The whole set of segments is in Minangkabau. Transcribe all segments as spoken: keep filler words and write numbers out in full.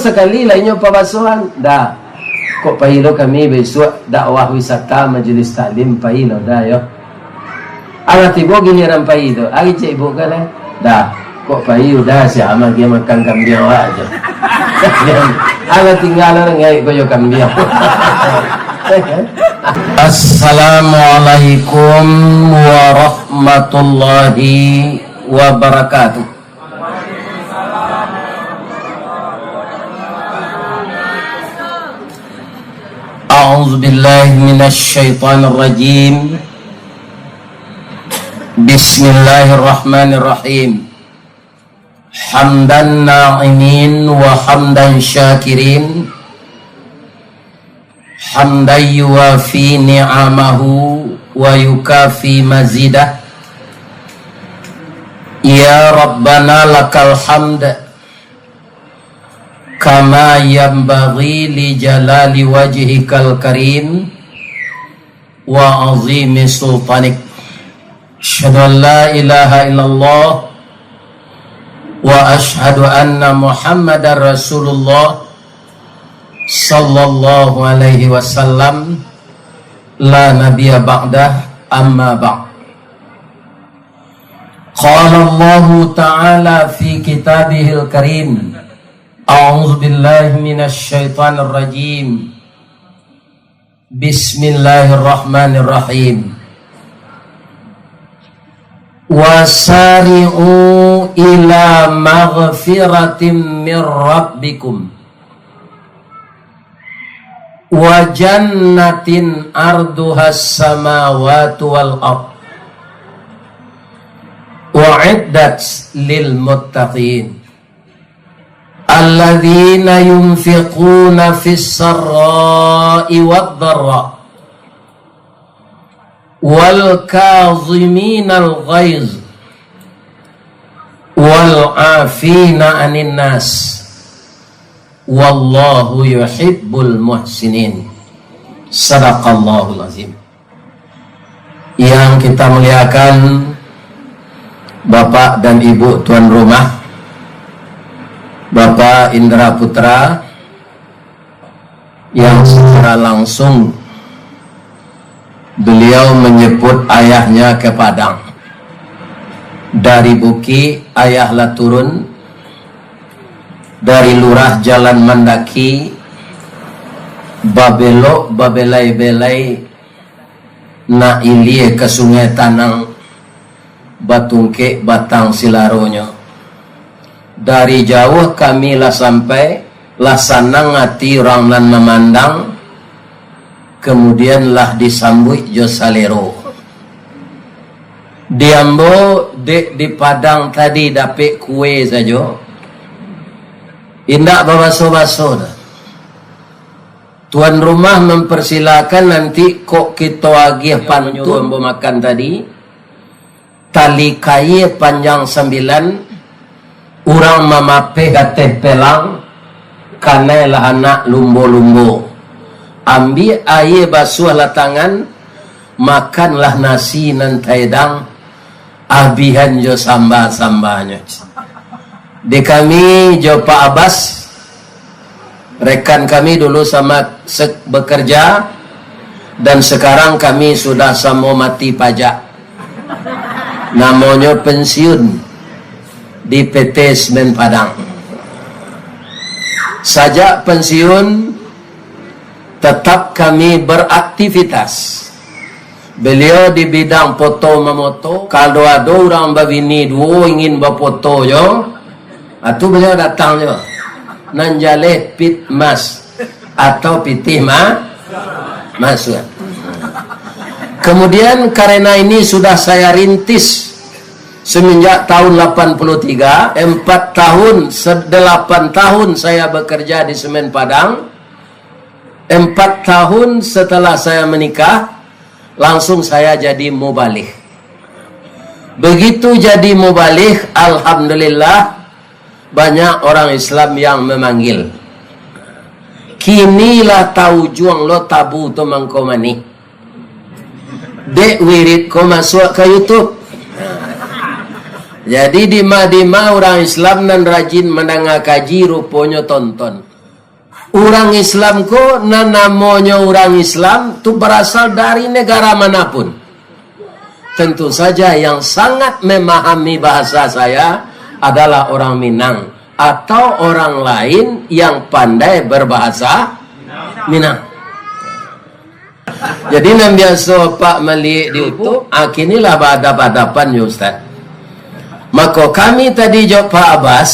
Sakali lah inyo pabasoan, dah. Kok pai lo kami bisuak dakwah wisata majelis taklim, pai lo dah yo. Alah tibo giliran pai tu, ari cek ibu kan eh. Dah. Kok pai udah si Amal dia makan kambiang awak aja. Alah tinggal orang ngai koyo kambiang. Assalamualaikum warahmatullahi wabarakatuh. أعوذ بالله من الشيطان الرجيم. بسم الله الرحمن الرحيم. حمد الناعمين وحمد الشاكرين. حمدا يوافي نعمه ويكافئ مزيده. يا ربنا لك الحمد كما ينبغي لجلال وجهك الكريم وعظيم سلطانك. أشهد أن لا إله إلا الله وأشهد أن محمدا رسول الله صلى الله عليه وسلم، لا نبي بعده، أما بعد. قال الله تعالى في كتابه الكريم، أعوذ بالله من الشيطان الرجيم. بسم الله الرحمن الرحيم. وسارعوا إلى مغفرة من ربكم وجنة عرضها السماوات والأرض أعدت للمتقين. الذين ينفقون في السراء والضراء والكاظمين الغيظ والعافين عن الناس والله يحب المحسنين. صدق الله العظيم. Yang kita muliakan, Bapak dan Ibu tuan rumah, Bapak Indra Putra, yang secara langsung beliau menjemput ayahnya ke Padang. Dari bukik, ayah lah turun, dari lurah jalan mandaki, babelok, babelai-belai, nak ilia ka Sungai Tanang, batungkek batang silaronyo. Dari jauah kami lah sampai, lah sanang ati urang nan mamandang, kemudian lah disambuik jo salero. Di ambo, dek di Padang tadi dapek kue sajo, indak babaso-baso doh. Tuan rumah mempersilakan nanti kok kito agiah pantun. Ambo makan tadi, tali kaia panjang sambilan, urang mamapeh ateh pelang, kanai lah anak lumbo-lumbo. Ambiak aia basuahlah tangan, makanlah nasi nan taedang, abihan jo samba-sambanyo. Di kami jo Pak Abbas, rekan kami dulu sama se-, bekerja, dan sekarang kami sudah samo mati pajak. Namonyo pensiun di P T Semen Padang. Sajak pensiun, tetap kami beraktivitas. Beliau di bidang foto mamoto, kalau ado urang babini duo ingin bafoto jo, ah, tu beliau datang jo. Nan jaleh pit mas atau pitih ma-, masuak. Kemudian karena ini sudah saya rintis semenjak tahun delapan puluh tiga, empat tahun, se-, delapan tahun saya bekerja di Semen Padang, empat tahun setelah saya menikah, langsung saya jadi mubaligh. Begitu jadi mubaligh, alhamdulillah, banyak orang Islam yang memanggil. Kini lah taujuang lo tabu tu mangko manih. Dek wirid ko masuak ka YouTube. Jadi, dima-dima urang Islam nan rajin mandanga kaji, ruponyo tonton. Urang Islam ko, nan namonyo urang Islam tu barasal dari negara manapun. Tentu saja yang sangat memahami bahasa saya adalah orang Minang atau orang lain yang pandai berbahasa Minang. Jadi, nan biaso Pak maliek di YouTube, ah, kini lah bahadap-hadapan jo Ustaz. Mako, kami tadi jo Pak Abbas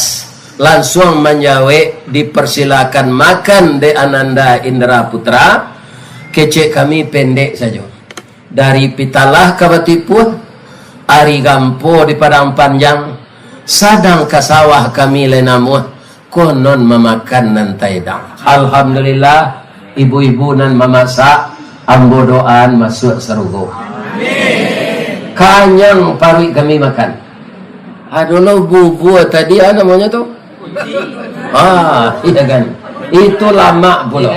lansuang manjawek, dipersilakan makan dek Ananda Indra Putra, kecek kami pendek sajo. Dari Pitalah ka Batipuah, ari gampo di Padang Panjang, sadang ka sawah kami lai namuah, konon mamakan nan taedang. Alhamdulillah, ibu-ibu nan mamasak, ambo doaan masuak sarugo. Kanyang paruik kami makan. Ado lo bubua tadi, ah, namonyo tu? Ah, iya kan? Itu lamak pulo.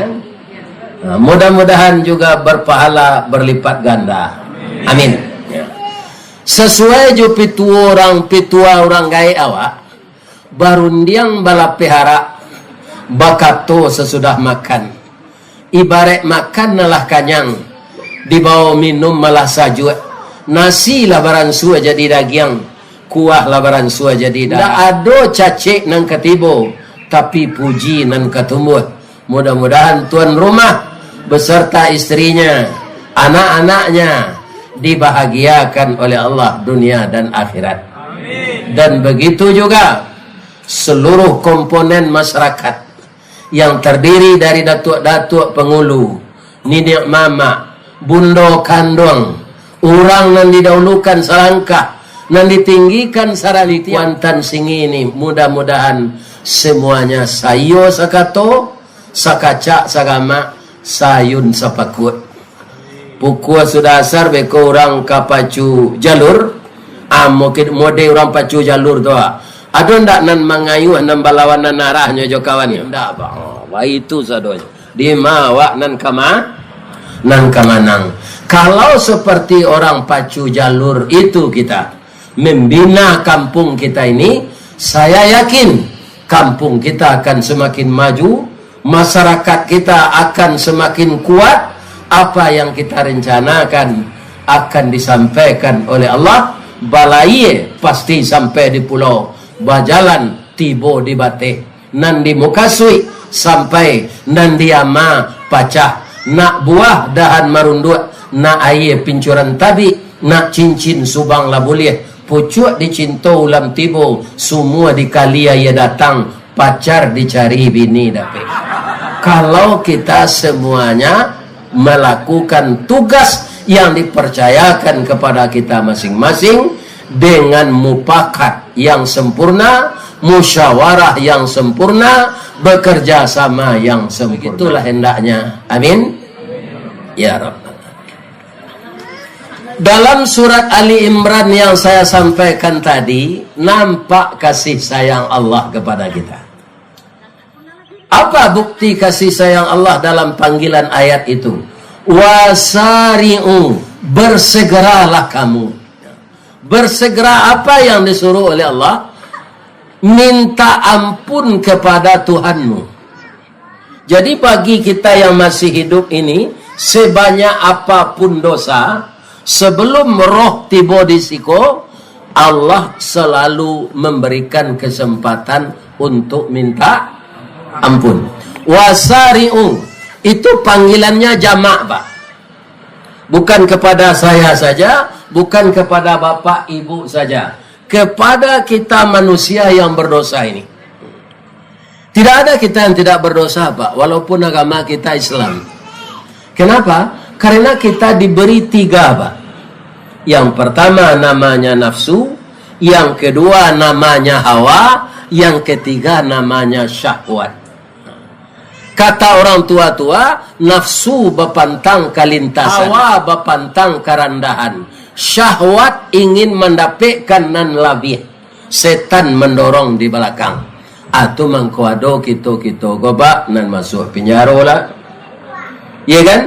Nah, mudah-mudahan juga berpahala berlipat ganda. Amin. Ya. Sasuai jo pituo urang, pituah urang gaek awak, barundiang balapeh arak, bakato sasudah makan. Ibaraik makan nan lah kanyang, dibao minum malah sajuak, nasi lah baransua jadi dagiang, kuah lah baransua jadi darah. Ndak ado cacek nan ka tibo, tapi puji nan ka tumbuah. Mudah-mudahan tuan rumah beserta istrinya, anak-anaknya dibahagiakan oleh Allah dunia dan akhirat. Amin. Dan begitu juga seluruh komponen masyarakat yang terdiri dari datuak-datuak pangulu, niniak mamak, bundo kanduang, urang nan didahulukan salangkah, nan ditinggikan saralitian, Kuantan Singi ini, mudah-mudahan semuanya saiyo sakato, sakacak sagamak, saayun sapakut. Pukua sudah asar, beko urang ka pacu jalur. Ah, mungkin mode urang pacu jalur tu, ah. Ado ndak nan mangayuh, nan balawanan arahnyo jo kawannyo? Ndak, Pak. Oh, baitu sadonyo. Di ma awak nan ka ma-, nan ka manang. Kalau seperti orang pacu jalur itu kita membina kampung kita ini, saya yakin kampung kita akan semakin maju, masyarakat kita akan semakin kuat, apa yang kita rencanakan akan disampaikan oleh Allah, balayie pasti sampai di pulau, bajalan tibo di bateh, nan di mukasuik sampai, nan di ama pacah, nak buah dahan marunduak, nak aie pincuran tabik, nak cincin subang lah buliah, pucuak dicinto ulam tibo, sumua dikali aie datang, pacar dicari bini dapek. Kalau kita semuanya melakukan tugas yang dipercayakan kepada kita masing-masing dengan mupakat yang sempurna, musyawarah yang sempurna, bekerja sama yang sempurna. Begitulah hendaknya. Amin. Ya Rabbal Alamin. Dalam surat Ali Imran yang saya sampaikan tadi, nampak kasih sayang Allah kepada kita. Apa bukti kasih sayang Allah dalam panggilan ayat itu? Wasari'u, bersegeralah kamu. Bersegera apa yang disuruh oleh Allah? Minta ampun kepada Tuhanmu. Jadi, bagi kita yang masih hidup ini, sebanyak apapun dosa, sebelum roh tibo di siko, Allah selalu memberikan kesempatan untuk minta ampun. Wasari'u, itu panggilannya jamak, Pak. Bukan kepada saya saja, bukan kepada bapak ibu saja. Kepada kita manusia yang berdosa ini. Tidak ada kita yang tidak berdosa, Pak, walaupun agama kita Islam. Kenapa? Karena kita diberi tiga, Pak. Yang pertama namanya nafsu, yang kedua namanya hawa, yang ketiga namanya syahwat. Kata orang tua-tua, nafsu bapantang kalintasan, hawa bapantang karandahan, syahwat ingin mandapekkan nan labiah. Setan mandorong di balakang. Ah, tu mangko ado kito-kito ko, Pak, nan masuak pinjaro lah. Iya kan?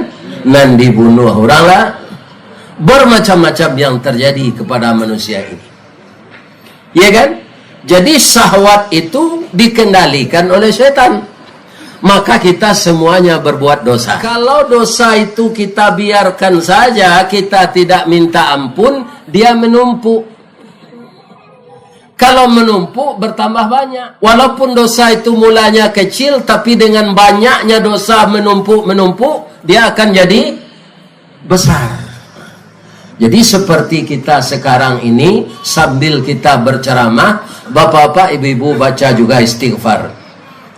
Nan dibunuah urang lah. Bermacam-macam yang terjadi kepada manusia ini. Iya kan? Jadi, syahwat itu dikendalikan oleh setan. Maka kita semuanya berbuat dosa. Kalau dosa itu kita biarkan saja, kita tidak minta ampun, dia menumpuk. Kalau menumpuk, bertambah banyak. Walaupun dosa itu mulanya kecil, tapi dengan banyaknya dosa menumpuk-menumpuk, dia akan jadi besar. Jadi, seperti kita sekarang ini, sambil kita berceramah, bapak-bapak, ibu-ibu baca juga istighfar.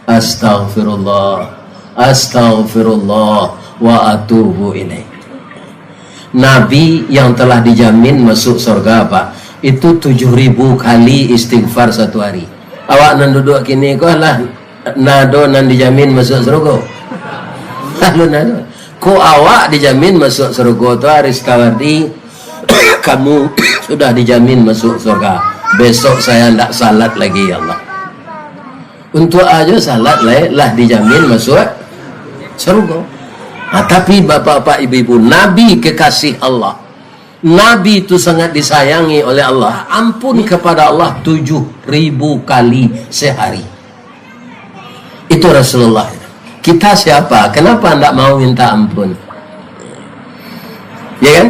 Astaghfirullah, astaghfirullah, wa atubu ilaih. Nabi yang telah dijamin masuk surga, Pak, itu tujuh ribu kali istighfar satu hari. Awak nan duduak kini ko lah nado nan dijamin masuk surga? Alun ado. Ko awak dijamin masuk surga tu, Aristawardi, kamu sudah dijamin masuk surga. Besok saya ndak salat lagi, ya Allah. Untuak ajo salat lai, lah dijamin masuk surga. Ha, tapi bapak-bapak, ibu-ibu, Nabi kekasih Allah, Nabi tu sangat disayangi oleh Allah, ampun kepada Allah tujuh ribu kali sehari. Itu Rasulullah. Kita siapa? Kenapa ndak mau minta ampun? Ya kan?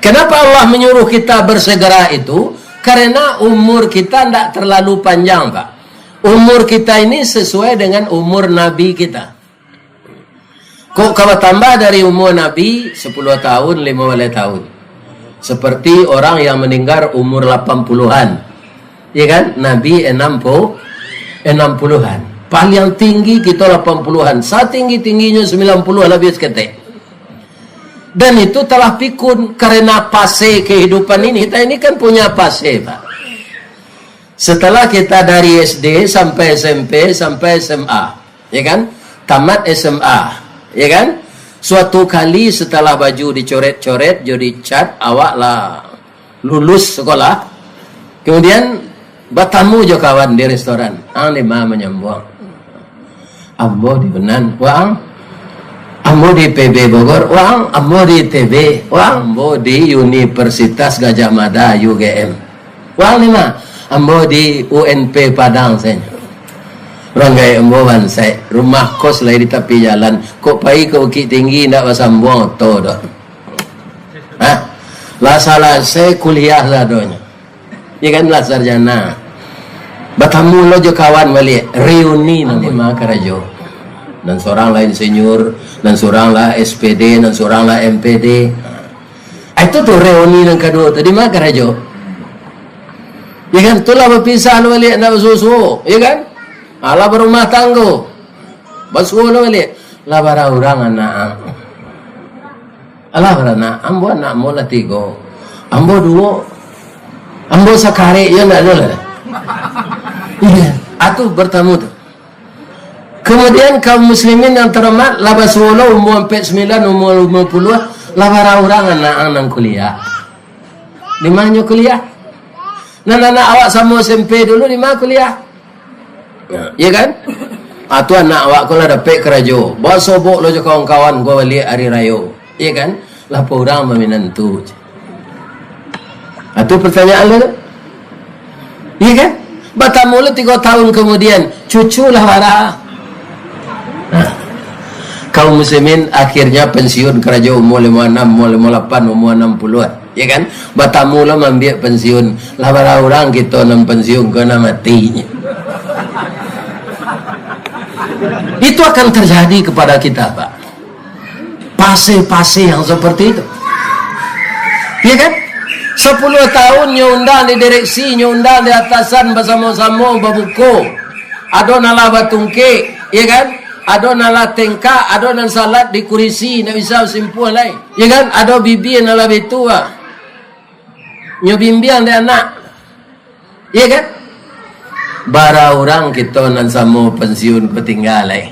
Kenapa Allah menyuruh kita bersegera itu? Karena umur kita ndak terlalu panjang, Pak. Umur kita ini sesuai dengan umur Nabi kita. Kok ka batambah dari umur Nabi sepuluh tahun, lima baleh tahun? Seperti orang yang meninggal umur lapan puluhan. Ya kan? Nabi enam puluh, enam puluhan. Paling tinggi kita lapan puluhan. Satinggi-tingginyo sembilan puluh lah bisa ketek. Dan itu telah pikun karena fase kehidupan ini. Kita ini kan punya fase, Pak. Setelah kita dari S D sampai S M P, sampai S M A, ya kan? Tamat S M A, ya kan? Suatu kali setelah baju dicoret-coret, jo dicat, awak lah lulus sekolah. Kemudian, batamu jo kawan di restoran. Ang di ma manyambuang? Ambo di Unan, wang. Ambo di P B Bogor, wang. Ambo di I T B, wang. Ambo di Universitas Gajah Mada, U G M. Wang di ma? Ambo di U N P Padang, sajo. Urang gaek ambo bansaik, rumah kos lai di tapi jalan. Kok pai ka Bukittinggi, ndak basambuang oto doh. Hah? Lah salasai kuliah sadonyo. Ya kan, lah sarjana. Batamu lo jo kawan baliak, reuni namo. Di ma karajo? Nan surang lah insinyur, nan surang lah S P D, nan surang lah M P D. Ah, itu tu reuni nan kaduo tu, di ma karajo? Ya kan, tu lah bapisah lo baliak, ndak basuo-suo, ya kan? Alah barumah tanggo. Basuo lo baliak, lah bara urang anak. Alah, baranak, ambo anak ambo lah tigo. Ambo duo. Ambo sakarek je ndak ado lah. Iya, atu bertamu tu. Kemudian kaum muslimin yang terhormat, lah basuo lo umur ampek sambilan, umur limo puluah, lah bara urang anak ang nan kuliah. Di ma nyo kuliah? Nan anak awak samo S M P dulu, di ma kuliah? Ya kan? Atu anak awak ko lah dapek karajo. Basobok lo jo kawan-kawan ko baliak ari rayo. Ya kan? Lah apo urang baminantu? Atu pertanyaan lo tu. Ya kan? Batamu lo tigo tahun kemudian, cucu lah bara. Nah, kaum muslimin akhirnya pensiun karajo umur limo anam, umur limo lapan, umur anam puluah. Ya kan? Batamu lah maambiak pensiun. Lah bara urang kito nan pensiun ko nan mati. Itu akan terjadi kepada kita, Pak. Fase-fase yang seperti itu. Ya kan? Sepuluh tahun nyo undang di direksi, nyo undang di atasan basamo-samo babuko. Ado nan lah batungkek, ya kan? Ado nan lah tengkak, ado nan salat di kurisi, ndak bisa basimpuah lai. Ya kan? Ado bibia nan lah bitu, ah. Nyo bimbiang dek anak. Iya kan? Bara urang kito nan samo pensiun ko tingga lai.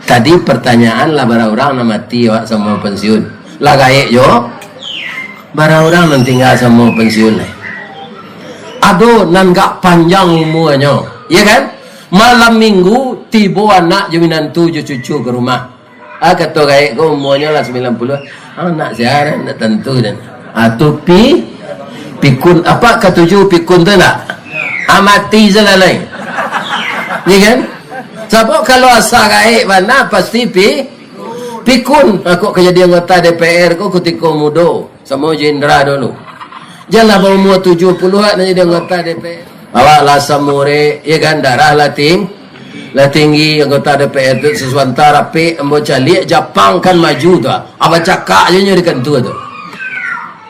Tadi pertanyaan lah bara urang nan mati awak samo pensiun. Lah gaek jo. Bara urang nan tingga samo pensiun lai. Ado nan agak panjang umuanyo. Iya kan? Malam minggu, tibo anak jo minantu jo cucu ka rumah. Ah, kato gaek ko umuanyo lah sambilan puluah. Ah, nak siaran, nak tantu dan. Ah, tu pi-, pikun, apa katuju pikun tu nak? Ah, mati salah lai. Ya kan? Sabab kalau asa gaek bana, pasti pi-, pikun. Aku ka jadi anggota D P R ko kutiko mudo, samo jo Indra dulu. Janlah baumua tujuah puluah nak jadi anggota D P R. Awak lah samurek, ya kan, darah lah ting-, lah tinggi, anggota D P R tu sasuanta rapek, ambo caliak Japang kan maju tu. Abah cakak je nyo di kantua tu.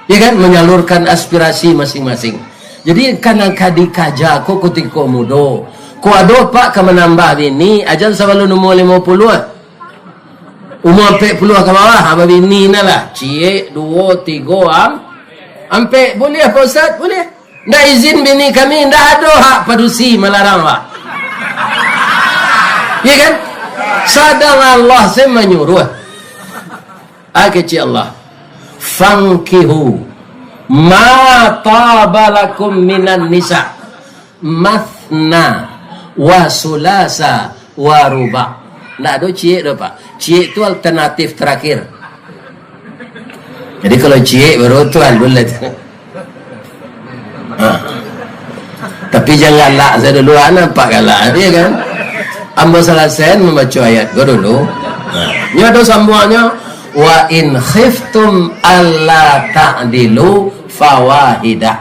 Ya kan, menyalurkan aspirasi masing-masing. Jadi, kan nan ka dikaja ko kutiko mudo. Ko ado, Pak, ka manambah bini, ajan sabalun umua limo puluah. Umua ampek puluah ka bawah, abah bini nah lah. Ciek, duo, tigo, am-, ampek. Buliah, Pak Ustaz? Buliah. Ndak izin bini kami, ndak ado hak padusi malarang, Pak. Ya kan? Sadang Allah se manyuruah. Ah, kecek Allah. "Fankihu ma taba lakum minan nisa, mathna wa sulasa wa ruba." Ndak ado ciek doh, Pak. Ciek tu alternatif terakhir. Jadi, kalau ciek baru tu alun lah tu. Ha. Tapi jan galak sa dulu, ha, nampak galak, ya kan? Ambo salasaian mambaco ayat ko dulu. Ha. Nyo ado sambuangnyo, "Wa in khiftum alla ta'dilu fawahidah."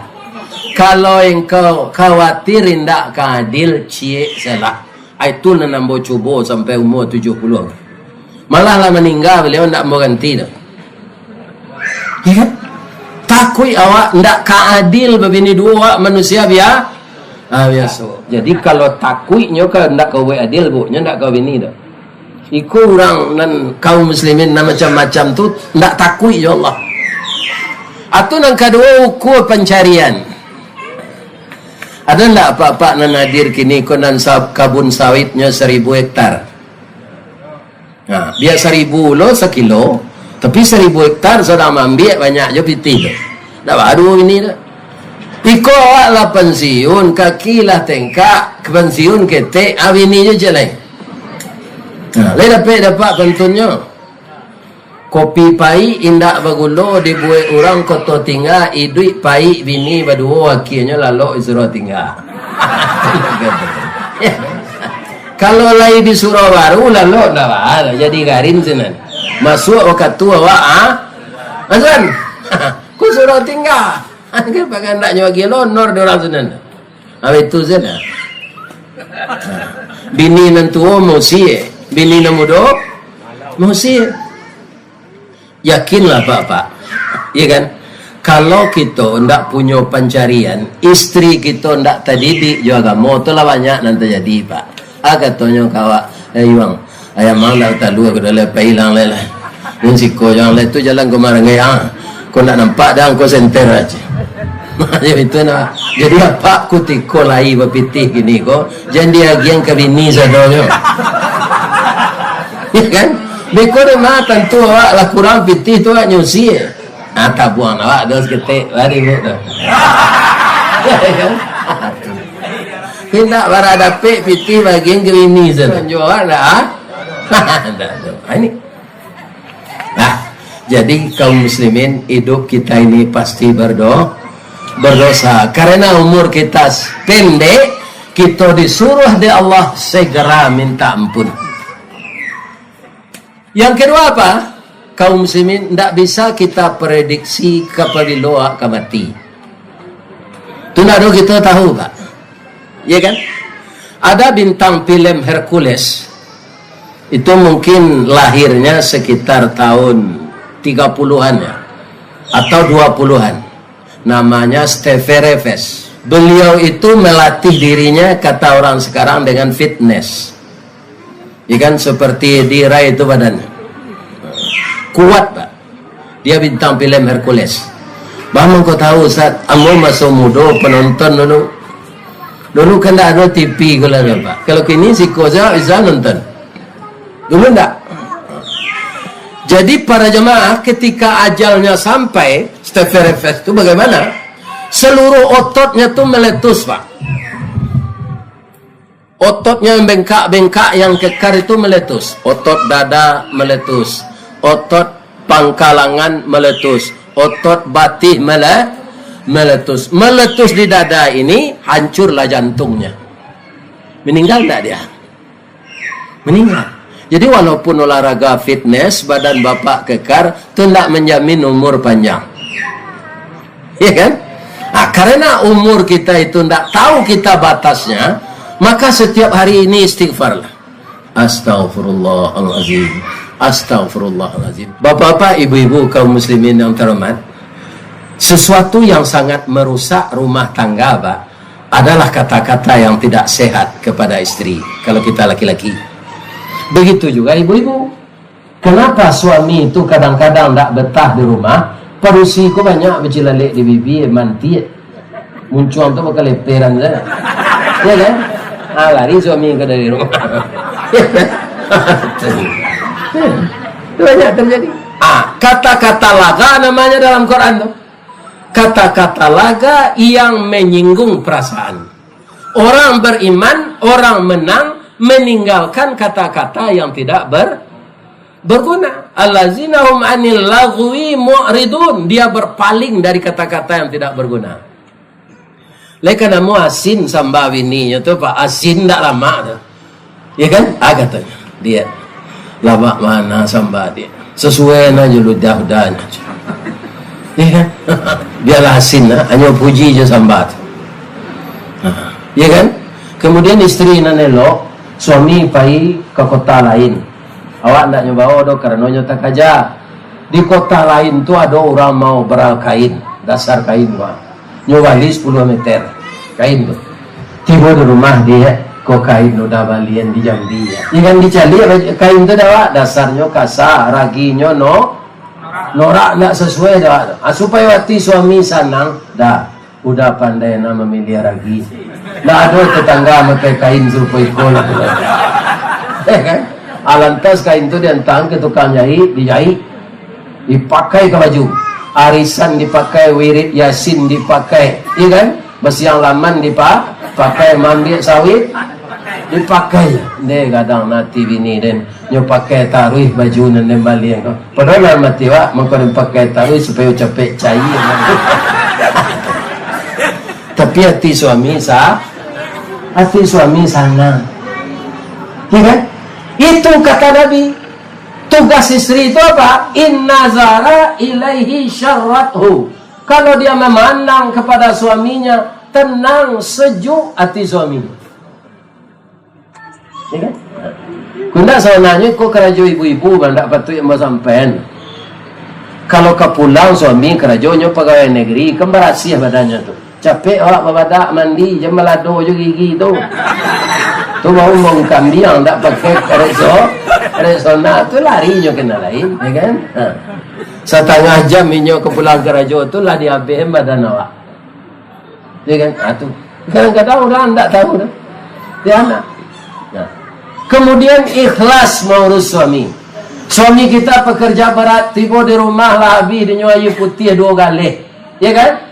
Kalau engkau khawatir indak ka adil, ciek salah. Ai, tu nan ambo cubo sampai umua tujuah puluah. Malah lah maningga baliau, ndak ambo ganti tu. Ya kan? Takuik awak ndak ka adil babini duo, awak manusia bia-, ah, biaso. Jadi, kalau takuiknyo ka ndak ka buek adil, Bu, nyo ndak ka bini tu. Iko urang nan kaum muslimin nan macam-macam tu ndak takuik jo Allah. Atau nan kaduo, ukua pancarian. Ado ndak apak-apak nan hadir kini ko nan sa-, kabun sawitnyo saribu hektar? Nah, biak saribu lo sakilo, tapi saribu hektar sadang maambiak banyak jo pitih tu. Ndak baa duo bini tu. Iko awak lah pansiun, kaki lah tengkak, pansiun ketek, ah, bini jo ciek lai. Nah, lai dapek-dapek pantunnyo. Kopi paik indak bagulo dibuek urang Koto Tingga, iduik paik bini baduo, akienyo lalok disuruah tingga. Kalau lai di Surau Baru, lalok ndak baa, jadi garin sinan. Masuak wakatu awak, ah? Azan. Ku suruah tingga. Kan pagandak nyo agiah lonor di urang sinan. Awak itu sajo. Bini nan tuo mausia, bini nan mudo mausia. Yakinlah, Pak, Pak. Iya kan? Kalau kito ndak punyo pancarian, istri kito ndak tadidik jo agamo, tu lah banyak nan tajadi, Pak. Ah, katonyo ka awak, "Eh, Yuang, ayam ang dah talua ko dah lai, pai ilang lai lah. Nan siko jo ang lai tu jalan ko maranggai ang. Ko ndak nampak dah ang ko senter aja." Macam itu nah. Jadi apak kutiko lai bapitih kini ko, jan diagiang ka bini sadonyo. Ya kan? Beko dek mah tantu awak lah kurang pitih tu awak nyusi. Ah, tabuang awak dos ketek, lari tu. Ya kan? Indak bara dapek pitih bagian ka bini sadonyo awak ndak, ah? Ndak tu. Ah, ini. Nah, jadi kaum muslimin, hidup kita ini pasti berdo-, berdosa. Karena umur kita s-, pendek, kita disuruh dek Allah segera minta ampun. Yang kedua apa? Kaum muslimin, ndak bisa kita prediksi kapabilo awak ka mati. Tu ndak ado kita tahu, Pak. Ya kan? Ada bintang film Hercules. Itu mungkin lahirnya sekitar tahun tiga puluhan ya, atau dua puluhan. Namanya Steve Reeves. Beliau itu melatih dirinya, kata orang sekarang, dengan fitness. Ya kan, seperti Edi Rai itu badannya. Kuat, Pak. Dia bintang film Hercules. Baa mangko tahu, Ustaz, ambo maso mudo penonton dulu. Dulu kan ndak ado T V ko lah, Pak. Kalau kini siko saja bisa nonton. Dulu ndak. Jadi para jemaah, ketika ajalnya sampai, Steve Reeves itu bagaimana? Seluruh ototnya tu meletus, Pak. Ototnya yang bengkak-bengkak, yang kekar itu meletus. Otot dada meletus. Otot pangkalangan meletus. Otot batih mele-, meletus. Meletus di dada ini, hancurlah jantungnya. Meninggal ndak dia? Meninggal. Jadi, walaupun olahraga fitness, badan bapak kekar, tu ndak menjamin umur panjang. Ya kan? Nah, karena umur kita itu ndak tahu kita batasnya, maka setiap hari ini istighfarlah. Astagfirullahalazim. Astagfirullahalazim. Bapak-bapak, ibu-ibu, kaum muslimin yang terhormat, sesuatu yang sangat merusak rumah tangga, Pak, adalah kata-kata yang tidak sehat kepada istri, kalau kita laki-laki. Begitu juga ibu-ibu. Kenapa suami itu kadang-kadang ndak betah di rumah? Padusi ko banyak bacilalek di bibia, mantiak. Muncuang tu bakaleperan sajo. Ya kan? Ah, lari suami ko dari rumah. Itu banyak terjadi. Ah, kata-kata laga namanya dalam Quran tu. Kata-kata laga yang menyinggung perasaan. Orang beriman, orang menang, meninggalkan kata-kata yang tidak ber-, berguna. Allazina hum anil lagwi mu'ridun. Dia berpaling dari kata-kata yang tidak berguna. Lai ka namo asin samba bininyo tu, Pak. Asin ndak lamak tu. Ya kan? Ah, katonyo. Dia, "Lamak ma nan samba, Diak. Sasuai nan jo ludah-udahnyo." Ya kan? Bialah asin lah, hanyo puji jo samba tu. Nah, ya kan? Kemudian istri nan elok, suami pai ka kota lain. Awak ndak nyo bao doh, karano nyo takaja. Di kota lain tu ado urang mau baral kain, dasar kain, Pak. Nyo bali sapuluah meter kain tu. Tibo di rumah, Diak, ko kain udah balian di Jambi, ya. Ingan dicaliak kain tu dah, Wak. Dasarnyo kasa, raginyo no-, norak, ndak sasuai dah, Wak. Ah, supayo ati suami sanang, dah. Udah pandai nah mamiliah ragi. Ndak ado tetangga makai kain sarupo iko lah. Ya kan? Ah, lantas kain tu diantaan ka tukang jahit, dijahit. Dipakai ka baju. Arisan dipakai, wirid Yasin dipakai, iya kan? Basiang laman dipa-, pakai, maambiak sawit dipakai. Ndeh, gadang ati bini den, nyo pakai taruih baju nan den balian ko. Padahal dalam ati awak, mangko den pakai taruih supayo capek caia. Tapi ati suami sa-, ati suami sanang. Iya kan? Itu kata Nabi. Tugas istri itu apa? In nazara ilaihi syarrathu. Kalau dia memandang kepada suaminya, tenang, sejuk hati suaminya. Ya kan? Ko ndak sabananyo ko karajo ibu-ibu, bah, ndak patuik ambo sampaian. Kalau ka pulang suami karajonyo pagawai negeri, kan barasiah badannyo tu. Capek awak babadak, mandi, jan balado jo gigi tu. Tu baru bau kambiang, ndak pakai Rexo-, Rexona, tu lari nyo ka nan lain, ya kan? Ha. Satangah jam inyo ka pulang karajo tu lah diabehan badan awak. Ya kan? Ha, tu. Kadang-kadang urang ndak tahu tu. Di anak. Nah. Kemudian ikhlas maurus suami. Suami kita pekerja berat, tibo di rumah lah abih dinyo aia putiah duo galeh. Ya kan?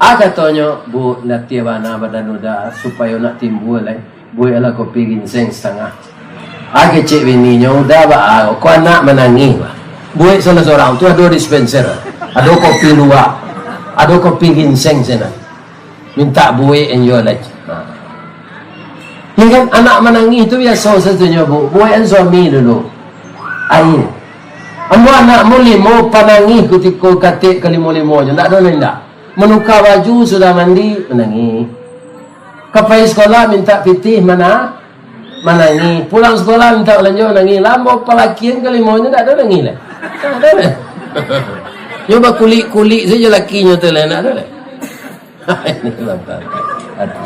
Ah, katonyo, "Bu, latiah bana badan uda, supayo nak timbua lai. Bueklah kopi ginseng satangah." Ah, kecek bininyo, "Uda, Ba, ah, ko anak manangih, Ba. Buek salah sorang tu ado dispenser, ado kopi luwak, ado kopi ginseng sinan. Mintak buek an juo lai." Ha. Ya kan, anak manangih tu biaso satunyo, Bu. Buekan suami dulu. Aia. Ambo anakmu limo, panangih kutiko katek kalimo-limonyo. Ndak ado lai ndak. Manuka baju, sudah mandi, manangih. Ka pai sekolah, mintak pitih, mana? Manangih. Pulang sekolah, mintak balanjo, manangih. Lah ambo palakian kalimonyo, ndak ado nangih lai. Ndak ado lai. Nyo bakulik-kulik sajo lakinyo tu lai, ndak ado lai. Ini bapak. Aduh.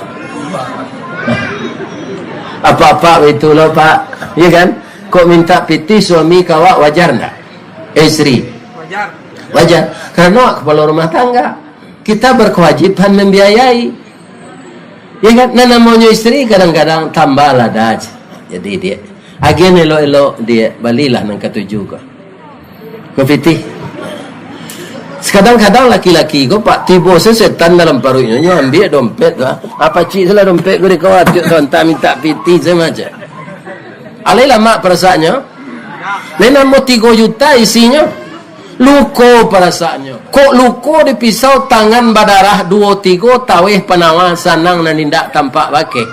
Apak-apak itu lo, Pak. Ya kan? Kok mintak pitih suami ka awak, wajar ndak? Istri. Wajar. Wajar. Karena awak kepala rumah tangga. Kita berkewajiban membiayai. Ya kan? Nah, namonyo istri kadang-kadang tambah lah dah. Jadi dia, agian elok-elok dia, balilah nan katuju ko. Ko pitih. Kadang-kadang laki-laki ko, Pak, tibo se setan dalam paruiknyo, nyo ambiak dompet tu, ah. Ah, pacik se lah dompet ko di kawah, tiok tu antah mintak pitih se macam. Alai lamak perasaannyo. Lai namo tigo juta isinyo. Luko perasaannyo. Kok luko di pisau, tangan badarah duo tigo, taweh panawa sanang nan indak tampak bakeh.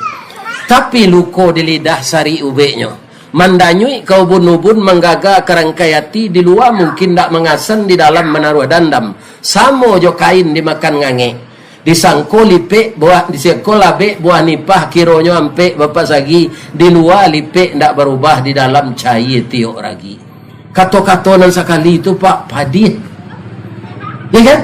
Tapi luko di lidah sarik ubeknyo. Mandanyuik ka ubun-ubun, manggaga ka rangkai ati, di lua mungkin ndak mangasan, di dalam manaruah dandam. Samo jo kain dimakan ngangek. Disangko lipek buah, disangko labek buah nipah, kironyo ampek bapasagi, di lua lipek ndak barubah, di dalam caia tiok ragi. Kato-kato nan sakali tu, Pak, padiah. Iya kan?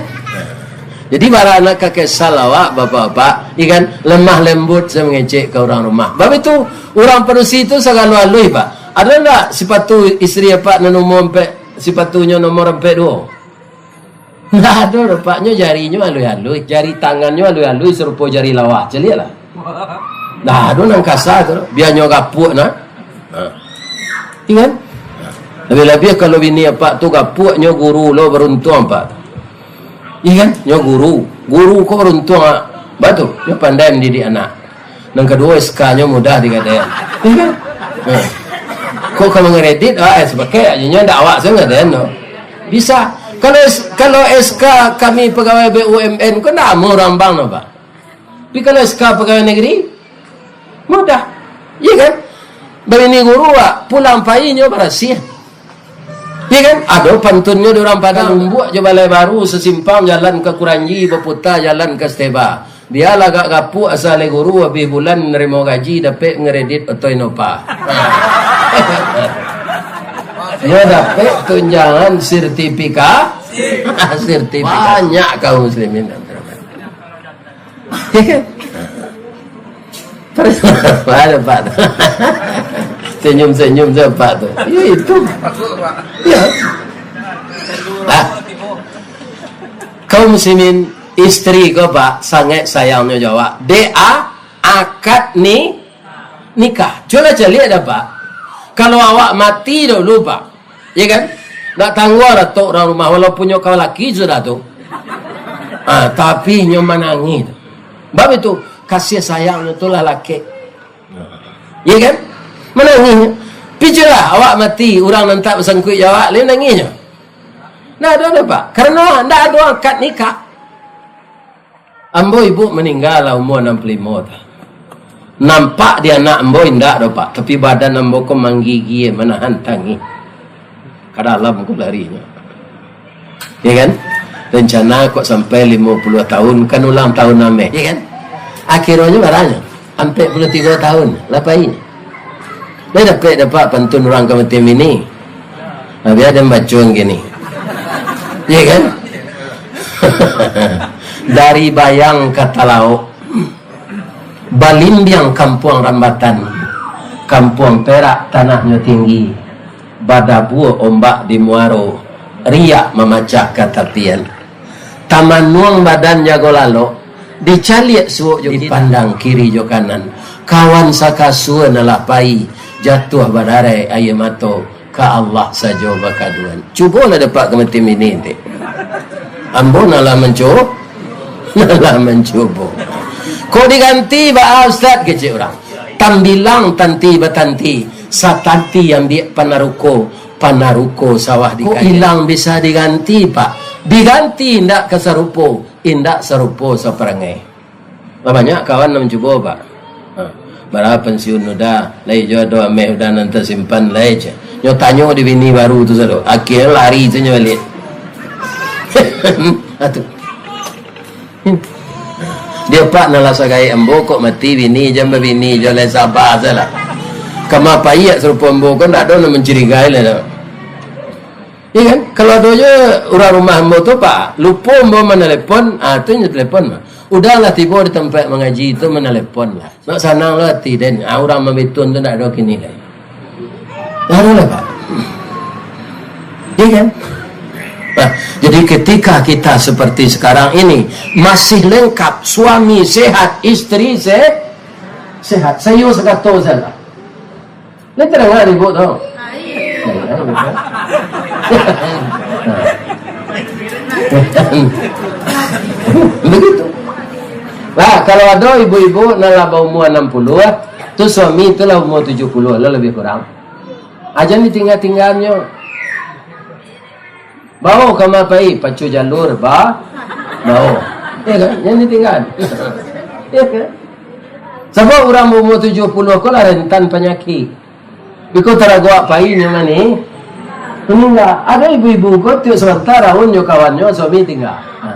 Jadi, bara anak kakek sal awak, bapak-bapak, iya kan? Lemah lembut, saya mengecek ke orang rumah. Bab itu, urang padusi tu sagalo aluih, Pak. Ada ndak sipatu isteri apak nan nomor ampek, sipatunyo nomor ampek duo? Ndak ado, Pak. Nyo jarinyo aluih-aluih, jari tangannyo aluih-aluih, sarupo jari lawah. Caliaklah. Nah, ado nan kasa tu, bianyo gapuak nah. Ha. Iya kan? Labiah-labiah kalau bini apak tu gapuak, nyo guru lo baruntuang apak tu. Iya kan? Nyo guru. Guru ko baruntuang, ah. Batua, nyo pandai mandidik anak. Nan kaduo, S K-nyo mudah digadaian. Iya kan? Ha. Kok ka mangeredit, ah, eh, sapakai aja nyo, ndak awak sajo gadaian tu. Bisa. Kalau S-, kalau S K kami pegawai B U M N ko ndak amuah urang bank no, Pak. Tapi kalau S K pegawai negeri, mudah. Iya kan? Babini guru, wak, pulang pai nyo barasiah. Iya kan? Ado pantunnyo di urang Padang. Lumbuak jo Balai Baru, sasimpang jalan ka Kuranji, baputa jalan ka Steba. Bialah agak gapuak, asa lai guru, abih bulan narimo gaji, dapek ngeredit oto Innova. Nyo dapek tunjangan sertifika-, sertifikat. Banyak kaum muslimin. Ada, Pak. Senyum-senyum saja, Pak, tu. Ya, itu. Ya. Ah. Kaum muslimin, isteri ko, Pak, sangaik sayangnyo jo awak. Dek a-, akad ni-, nikah. Cubolah caliak dah, Pak. Kalau awak mati dulu, Pak, ya kan? Ndak tangguang dah tu urang rumah, walaupun nyo ka laki sudah tu. Ah, tapi nyo manangih tu. Bab itu, kasih sayang nyo tu lah lakek. Ya kan? Manangih nyo. Piculah awak mati, urang nan tak basangkuik jo awak, lain nangih nyo. Nah, ado ndak, Pak? Karena ndak ado akad nikah. Ambo ibu maningga lah umua anam puluah limo tu. Nampak di anak ambo indak doh, Pak, tapi badan ambo ko manggigia manahan tangih. Ka dalam ko larinyo. Ya kan? Rencana kok sampai limo puluah tahun, kan ulang tahun ameh, ya kan? Akhiranyo baranyo, ampek puluah tigo tahun, lah pai. Lai dapek-dapek pantun urang ka mati bini. Nah, bia den baco kini. Iya kan? Dari Bayang ka Talaok, balindiang kampuang Rambatan, kampuang Perak tanahnyo tinggi, badabua ombak di muaro, riak mamacah ka tapian. Tamanuang badan jago lalok, dicaliak suok jo dipandang kiri jo kanan. Kawan sakasua nan lah pai, jatuah badarai aia mato, ka Allah sajo bakaduan. Cubolah dapek ka mati bini nanti. Ambo nan lah mancu-, nan lah mancubo. Kok diganti baa, Ustaz, kecek urang. Tambilang tanti batanti, satanti ambiak panaruko, panaruko sawah dikaja. Kok ilang bisa diganti, Pak? Diganti indak ka sarupo, indak sarupo saparangai. Lah banyak kawan nan mancubo, Pak. Ha, bara pensiun udah, lai jo ado ameh udah nan tasimpan, lai je. Nyo tanyo di bini baru tu sado, akhia lari tu nyo baliak. Atu. Dia pak nan lah sagaik ambo, kok mati bini, jan babini, jan lai saba salah. Kama paiak sarupo ambo ko, ndak ado nan mancurigai lai doh. Iya kan? Kalau ado je urang rumah ambo tu, Pak, lupo ambo manalepon, ah, tu nyo telepon mah. Udahlah tibo di tampek mangaji tu, manalepon lah. Nak sanang lo ati den. Ah, urang mambitun tu ndak ado kini lai. Barulah, Pak. Iya kan? Nah, jadi ketika kita seperti sekarang ini, masih lengkap, suami sehat, isteri se-, sehat. Sayo sakato sajo. Lai tadanga di ibu tu? Begitu. Lah, kalau ado ibu-ibu nan lah baumua anam puluah, tu suami tu lah umua tujuah puluah lah, labiah kurang. Ah, jan ditingga-tinggannyo. Bao kama pai, pacu jalur ba-, bao. Ya kan? Jan ditingga. Ya kan? Sabab urang baumua tujuah puluah ko lah rentan panyakik. Biko taraguak pai nyo mani, maningga. Ado ibu-ibu ko tiok sabanta raun jo kawannyo, suami tingga. Ha.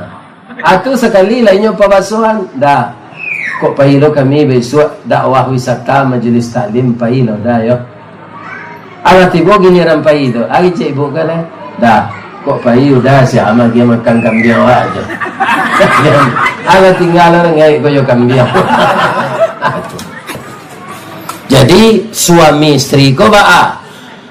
Atu sakali lai nyo pabasuahan, dah. Kok pai lo kami bisuak dakwah wisata majelis taklim, pai lo dah yo. Alah tibo giliran pai tu, ari cek ibu kan eh? Dah. Kok pai udah si Amal dia makan kambiang awak aja. Alah tinggal orang ngai ko jo kambiang. Jadi, suami isteri ko baa?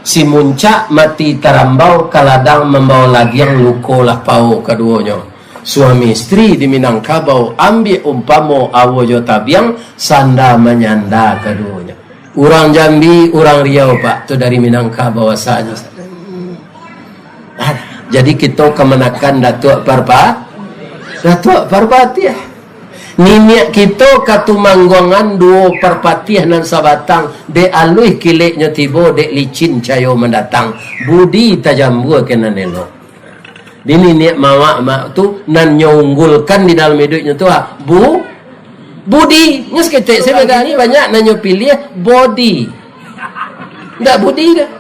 Si muncak mati tarambau, ka ladang mambao lagiang, luko lah pao kaduonyo. Suami isteri di Minangkabau, ambiak umpamo awo jo tabiang, sanda manyanda kaduonyo. Urang Jambi, urang Riau, Pak, tu dari Minangkabau asalnyo. Ah, jadi kito kamanakan Datuak Parpa-, Datuak Parpatiah. Niniak kito Katumangguangan duo Parpatiah nan sabatang, dek aluih kileknyo tibo, dek licin cayo mandatang, budi tajambua ka nan elok. Di niniak mamak mak tu, nan nyo unggulkan di dalam iduiknyo tu, ah, bu-, budi. Nyo saketek, saya ni banyak nan nyo piliah body. Ndak budi dah.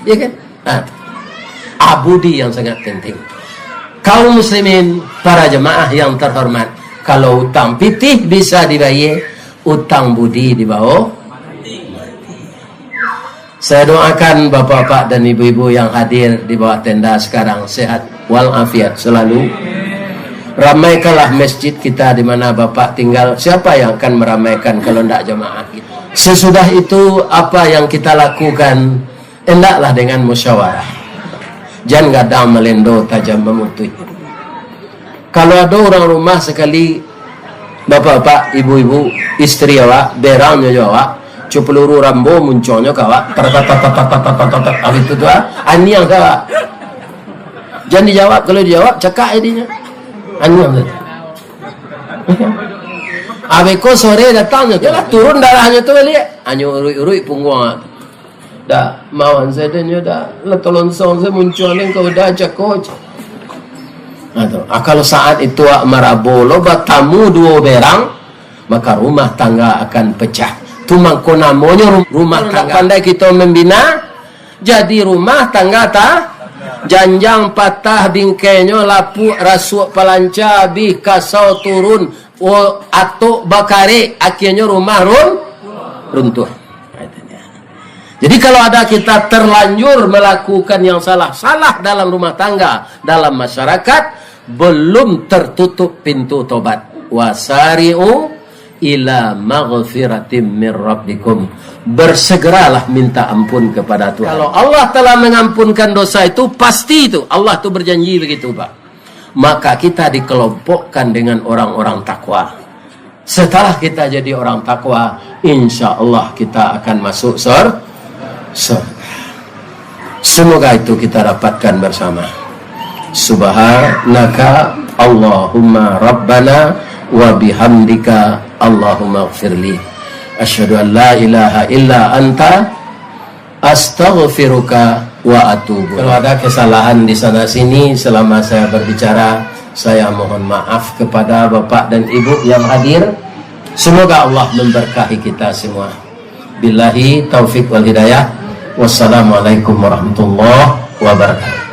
Ya kan? Nah, ah, budi yang sangat penting. Kaum muslimin, para jemaah yang terhormat, kalau utang pitih bisa dibayar, utang budi dibawa. Saya doakan bapak-bapak dan ibu-ibu yang hadir di bawah tenda sekarang sehat walafiat selalu. Ramaikanlah masjid kita di mana bapak tinggal. Siapa yang akan meramaikan kalau ndak jamaah kita? Sesudah itu, apa yang kita lakukan, hendaklah dengan musyawarah. Jan gadang malendo, tajam mamutuih. Kalau ado urang rumah sakali, bapak-bapak, ibu-ibu, isteri awak, berangnyo jo awak, co peluru Rambo muncuangnyo ka awak, tar, tar, tar, abis tu, tu, ah, aniang ka awak. Jan dijawab, kalau dijawab, cakak jadinyo. Aniang tu. Abis ko sore datangnyo, yalah, turun darahnyo tu baliak. Anyo uruik-uruik pungguang awak tu. Dah, mawan sadonyo dah. Lah tolonsong se muncuang den ka udah cako. Nah, tu. Ah, kalau saat itu awak marabo lo batamu duo berang, maka rumah tangga akan pecah. Tu mangko namonyo ru-, rumah tangga. Pandai kito membina, jadi rumah tangga ta-, janjang patah bingkainyo, lapuak rasuak palanca, abih kasau turun, oh, atok bakarek, akhirnyo rumah run-, runtuh. Jadi, kalau ada kita terlanjur melakukan yang salah-salah dalam rumah tangga, dalam masyarakat, belum tertutup pintu tobat. Wasari'u ila maghfiratim mir rabbikum. Bersegeralah minta ampun kepada Tuhan. Kalau Allah telah mengampunkan dosa itu, pasti itu. Allah tu berjanji begitu, Pak. Maka kita dikelompokkan dengan orang-orang takwa. Setelah kita jadi orang takwa, insya Allah kita akan masuk sur-, surga. Semoga itu kita dapatkan bersama. Subhanaka Allahumma Rabbana wa bihamdika Allahumma gfirli. Asyhadu an la ilaha illa anta, astaghfiruka wa atubu. Kalau ada kesalahan di sana sini selama saya berbicara, saya mohon maaf kepada Bapak dan Ibu yang hadir. Semoga Allah memberkahi kita semua. Billahi taufik wal hidayah. Wassalamualaikum warahmatullahi wabarakatuh.